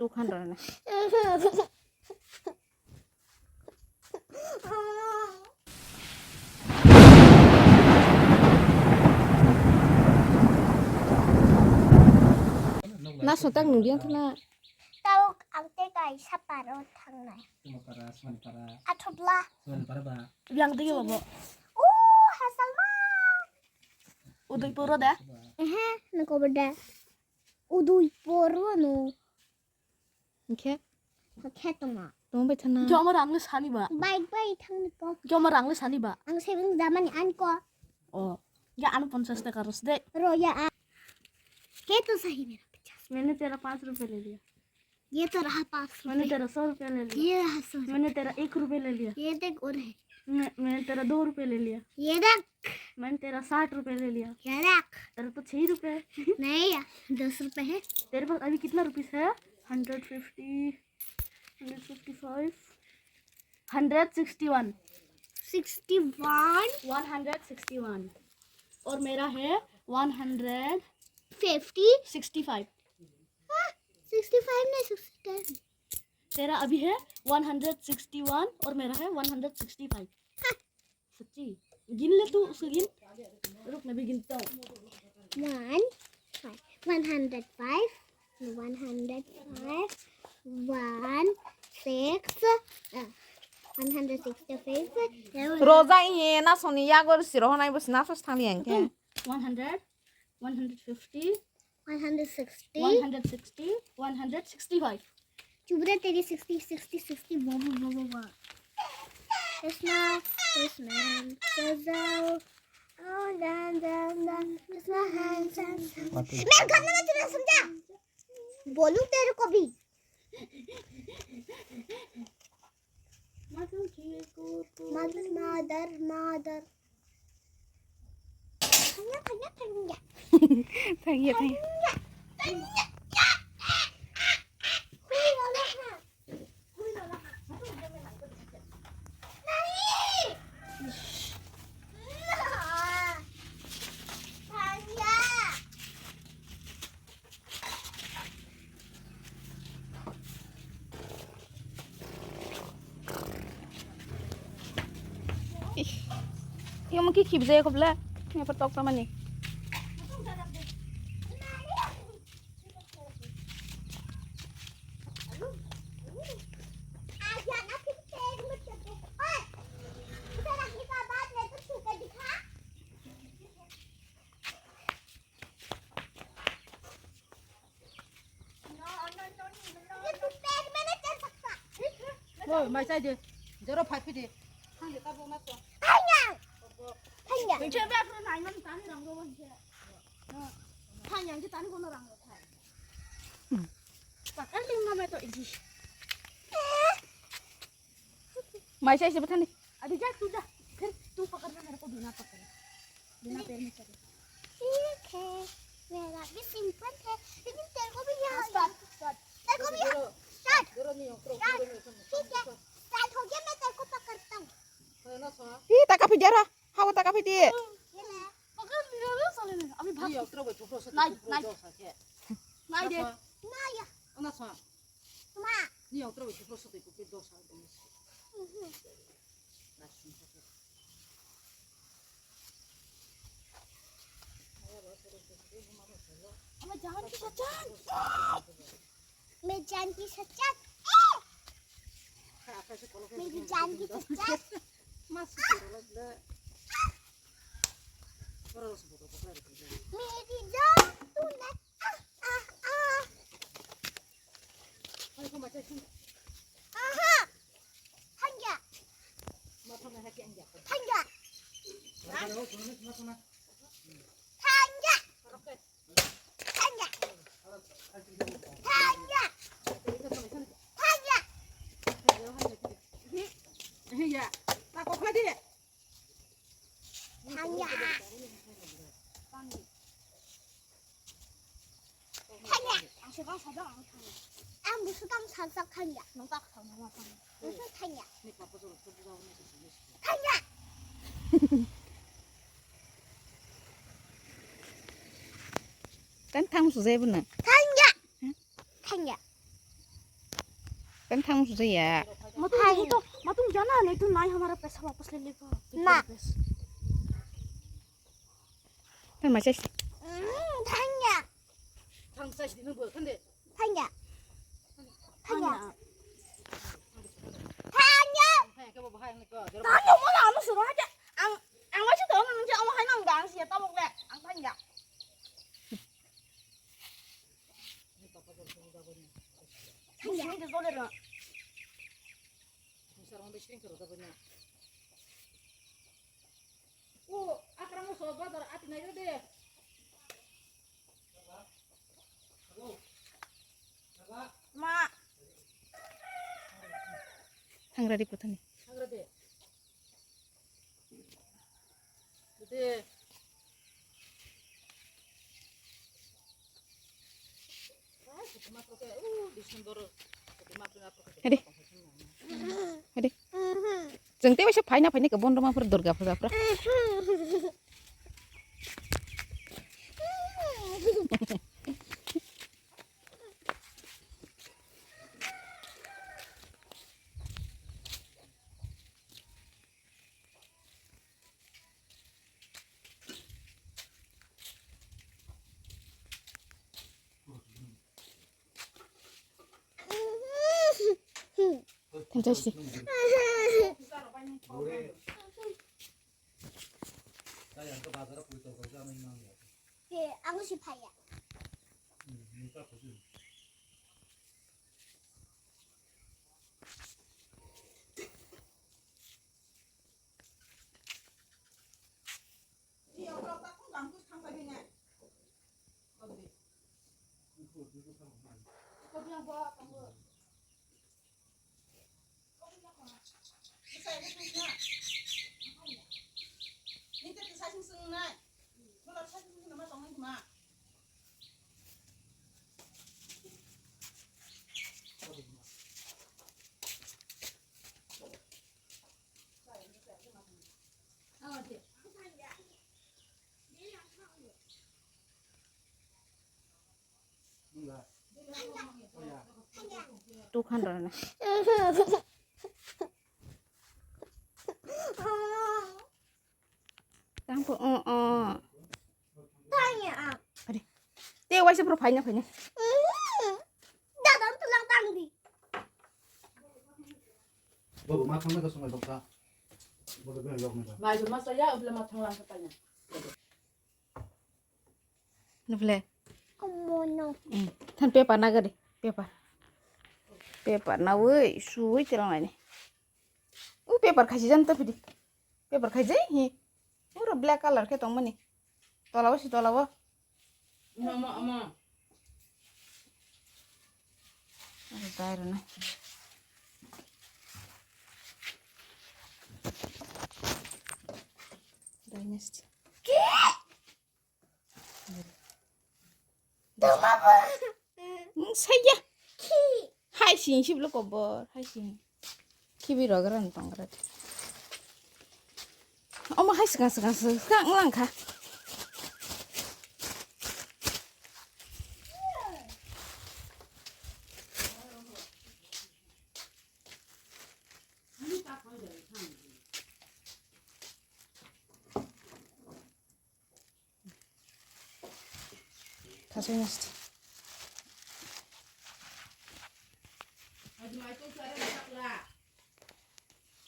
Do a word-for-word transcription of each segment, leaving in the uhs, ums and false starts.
Khan rana. Na sotak nung biang thana. Tawk ang tei kaisa paro thangnai. Tumapara, Suanipara. Athobla. Suanipara ba. Biang tigi babo. Oh, hasalma. Udaipuro da? Ehe, nang kobo da. Udaipuro no. Oke. Oke, toma. Toma bai thana. Jomo rang le sani ba. Bike bai thangni ko. Jomo rang le sani ba. Ang saving damani an ko. Oh. Ya anu ponchas taka ros de. Ro ya. ये तो सही मेरा पचास। मैंने तेरा पाँच रुपए ले लिया। ये तो रहा पाँच रुपए। मैंने तेरा सौ रुपया ले लिया। ये रहा सौ रुपया। मैंने तेरा एक रुपया ले लिया। ये देख और है। मैं, मैंने तेरा दो रुपया ले लिया। ये देख। मैंने तेरा साठ रुपया ले लिया। ये देख। तेरा तो छह रुपया है। नहीं यार, दस रुपया है। तेरे पास अभी कितना रुपीस है? Hundred fifty, hundred fifty five, hundred sixty one. Sixty one. One hundred sixty one. और मेरा है one hundred fifty. Sixty five. हाँ, सिक्सटी फ़ाइव नहीं, सिक्सटी टेन। तेरा अभी है वन हंड्रेड सिक्सटी वन और मेरा है वन हंड्रेड सिक्सटी फ़ाइव। हाँ। सच्ची? गिन ले तू, उसको गिन। रुक, मैं भी गिनता हूँ। One, one hundred five, one hundred five, one six, uh, one hundred sixty five, Roja, iye na soni yago siro honai bo sina sos thangli ang ke. One hundred, one hundred fifty, one hundred sixty. One hundred sixty, one hundred sixty five. चुप रे, तेरी sixty, sixty, sixty, बाबू, बाबू, बाबू। कृष्णा, कृष्णा, सजाओ। ओ, done, done, done, Krishna, handsome, handsome. मैं गाना में तुझे समझा। बोलूं तेरे को भी। Mother, mother, mother. Thangya, thangya, thangya. Thangya, thangya. Thangya, thangya. Hui, wala ha. Hui, wala ha. Nai. Thangya. Ih. Yang mungkin khibjaya kobla. Yang patok tamani. Oi, mai chai de. Joro phai phi de. Thang de, ta bo ma to. Thang ya. Thang ya. Nung che ba phuru nai man tani rang ro wan che. Thang ya, che tani kono rang ro thai. Pakar ling ma me to iji. Mai chai se ba thani. Abhi ja, tu ja. Phir tu pakar na, mere ko bina pakar. बिना पैर में चले। ठीक है, मेरा भी सिंपल है, लेकिन तेरे को भी यहाँ स्टार्ट, स्टार्ट। तेरे को भी यहाँ स्टार्ट। ठीक है, स्टार्ट हो गया, मैं तेरे को पकड़ता हूँ। Ih, taka phi dia ra. Hawa taka phi di. ये ले। पकड़ लिया ना साले ने, अभी भाग। Naidi, naidi. Naidi. Maya. Ma. मैं जान की पहचान। मैं जान की पहचान। मेरी जान की पहचान। मेरी जान तूने। आ, आ, आ। Aha! Thangya! Thangya! Thangya! Thangya! Thangya! Thangya! Thangya! Thangya. Ang swkang sajak, ang thangya. Ang bo swkang sajak thangya. Nung tak thangma ma thangya. Nung swk thangya. Thangya. Kan thang sujai buna. Thangya. Huh? Thangya. Kan thang musu ya. Matung hai to, matung jana nahi tu nahi hamara paisa wapas le lega. Na. Tan machai. Mm, thangya. Thang sai sini bo thande. Thangya. Thangya. Thangya. Thangya. Thangya mo na mo suru haja. Ang ang masih tahu nang ang hai nang gang sih tabok le. Ang thangya. Thangya. Sini ke zole ra. Sarang be sini ke rota banya. O, akrang so bazar ati nai de. Ma. Hangra di putani. Hangra de. Dede. Hadi. Hadi. Jeng te waisa phaina phaina ke bondo ma pura Durga puja pura. Thank you. He, ang si phaiya. Tukhan rana. Tang po, o, o. Tanya. Ade. Te waisa pro phaina phaina. Dada tulang tang di. Babu ma thangna ka sungai dokta. Babu ben yok na. Mai ma saya ubla ma thanglang ka tanya. Nufle. Komono. Hmm. Than paper na gari. Paper. Paper na woi, sui tilang laini. U paper khaisi jan to pidi. Paper khaisi hi. Uro black color khe tongmani. Tolawo si tolawo. Ama, ama. Aro dai rana. Dai nesti. Toma bo. Saya. Hai sing sih belum kobor. Hai sing. Kibi rogaran tongrat. Oma hai segang segang segang langkha. Thasoi nasti.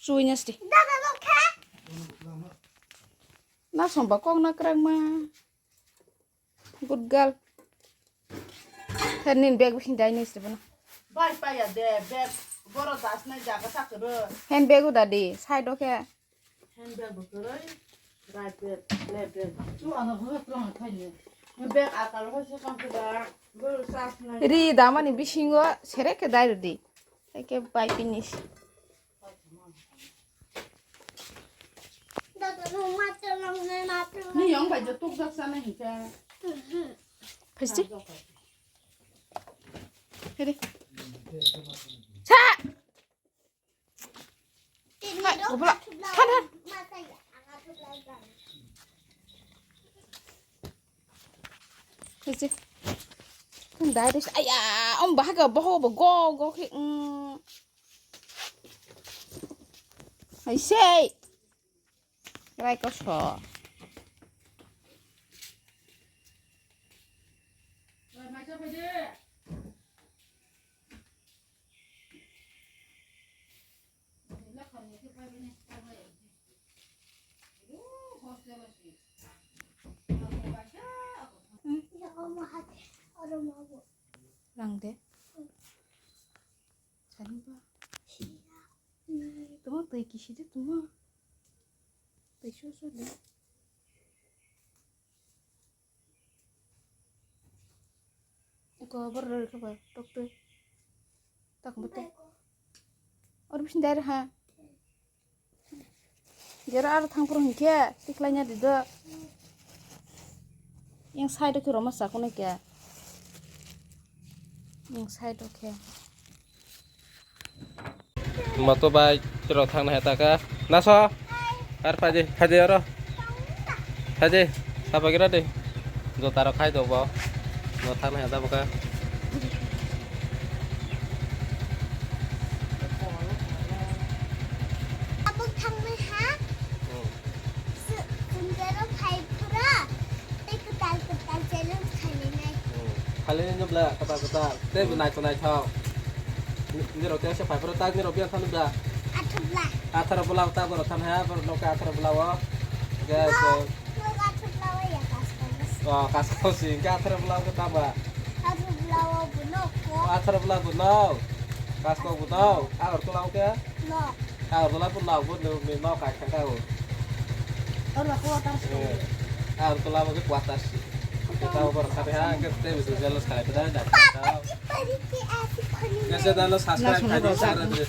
Chui nasti. Na somba kok na krang ma. Good girl. Her nin bag bikin dai nasti bana. Bai paya de bag boro das na jaga sakro. Hand bag uda di side o khe. Handbag bo kwrwi, right bag, left bag. Chu ano bo kwrwng khaini. Bag akal ho se kam khe da, bo sas nai. Ri damani bisingo sere khe dai rwdi. Tei khe bai pinis. Dada, no matter lang, no matter lang. Ni yong bai je tuk jak sa nai hinkhe. Phaisi. Hede. Sa! Hai, gopala. Han, han. Kisi. Kan dai dai. Aya, om bahai ka boho bo go go khe. Mm. Sei. Rai koso. Rang de. Sani ba. Tuma twi kisi de tuma. Twi so so de. Ko bor roi kha ba tok twi. Tak bete. Or bisin dar ha. Jera aro thang phuru hinkhe tiklai nya dido. Yang side o khe roma sakuni khe. Yang side o khe. Moto bai tiro thang nai taka. Naso. Ar phaidi, phaidi oro. Phaidi, sabagira de. Jota rok khai do bo. No thang nai taka. Tabuk thangwi ha? Hmm. Su-, sundero phai phura. Tei kwtal kwtal challenge khainai. Hmm. Khainai no bla kwtal kwtal. Tei bo naithok naithok. Ni-, nirok tei se phai phura tak nirok biya thani bla. Athubla. Atharo bla ta borok thani ha borok nokha atharo bla o. Ga No, so. No athubla o ya kas kas. Oh, kas kas si. Ga atharo bla o ta ba. Athubla o bo nokho. Atharo bla bo no. Kas ko bo no. Agartala o ke. No. Agartala pun no, pun no, no kai kai kai. Oro quarters ko. Eh, Agartala bo quarters. Kita over kami ha, ke te bisa jelas kai pada dah. Papa, pari ke aasi khani. Kaise dalo subscribe kai di, share di.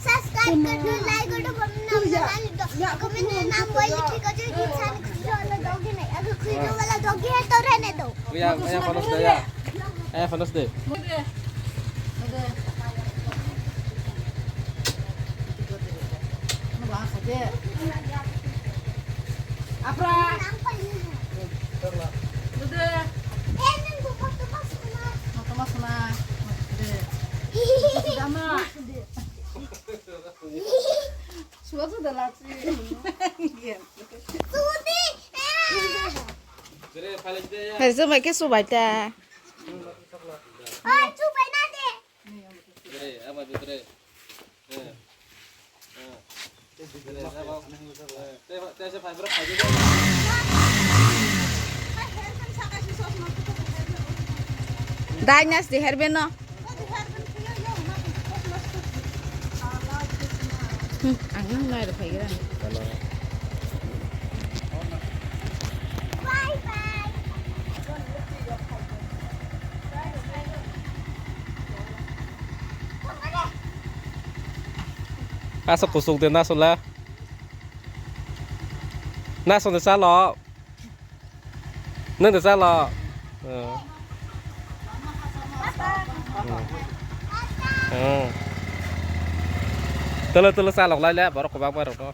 Subscribe kar do, like kar do, comment na bana nahi do. Comment mein naam wali thik ho jo insan khushi wala doggy nahi. Agar khushi wala doggy hai to rehne do. Ya, ya, panas dah ya. Eh, panas deh. Apra. Dudu. Motoma suna. Dudu. Dama. Suatu dah lagi. Iya. Hari itu mereka subai ta. Oi, subai na de. Dai nas di herbeno. Hmm, ang nang nai rw phai gra. Asa kusuk de nasula. Nasula salo. Nang de salo. Hmm. Hmm. Tolo tolo salok lai le borok kobang borok no.